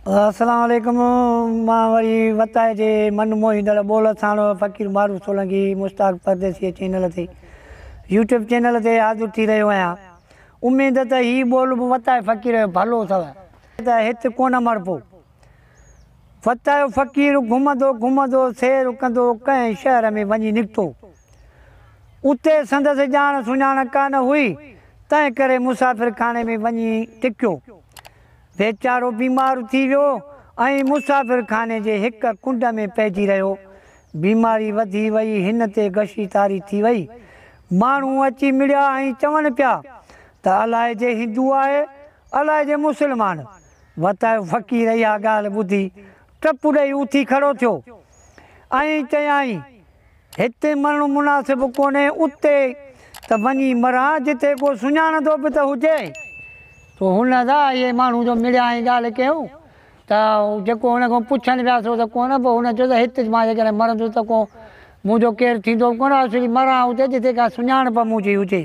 اسلام عليڪم مان وري وتائي جي من موهيندڙ ٻول ساڻ فقير معروف سولنگي مشتاق پرديسي چينل تي يوٽيوب چينل تي حاضر ٿي رهيو آهيان. اميد ته هي ٻول به وتائي فقير جو ڀلو اٿو. ته هت ڪونه مربو. وتايو فقير گهمندو گهمندو سير ڪندو ڪنهن شهر ۾ وڃي نڪتو. اتي سندس ڄاڻ سڃاڻ ڪانه هئي، تنهن ڪري مسافر خاني ۾ وڃي ٽڪيو. ويچارو بيمار ٿي ويو ۽ مسافر خاني جي هڪ ڪنڊ ۾ پئجي رهيو. بيماري وڌي وئي، هن تي غشي طاري ٿي وئي. ماڻهو اچي مڙيا ۽ چون پيا ته الائجي هندو آهي، الائجي مسلمان. وتايو فقير اها ڳالهه ٻڌي ٽپ ڏئي اٿي کڙو ٿيو ۽ چيائين. هتي مرڻ مناسب ڪونهي، اتي ته وڃي مران جتي ڪو سڃاڻندو به ته هجي. سو هن سان اهي ماڻهو جو مڙيا ۽ ڳالهه ڪيائون ته جيڪو هن کان پڇن پيا سو ته ڪونه، پوء هن چيو ته هت مان جيڪڏهن مرندس ته ڪو منهنجو ڪير ٿيندو به ڪونه، اصلي مران اتي جتي ڪا سڃاڻپ منهنجي هجي.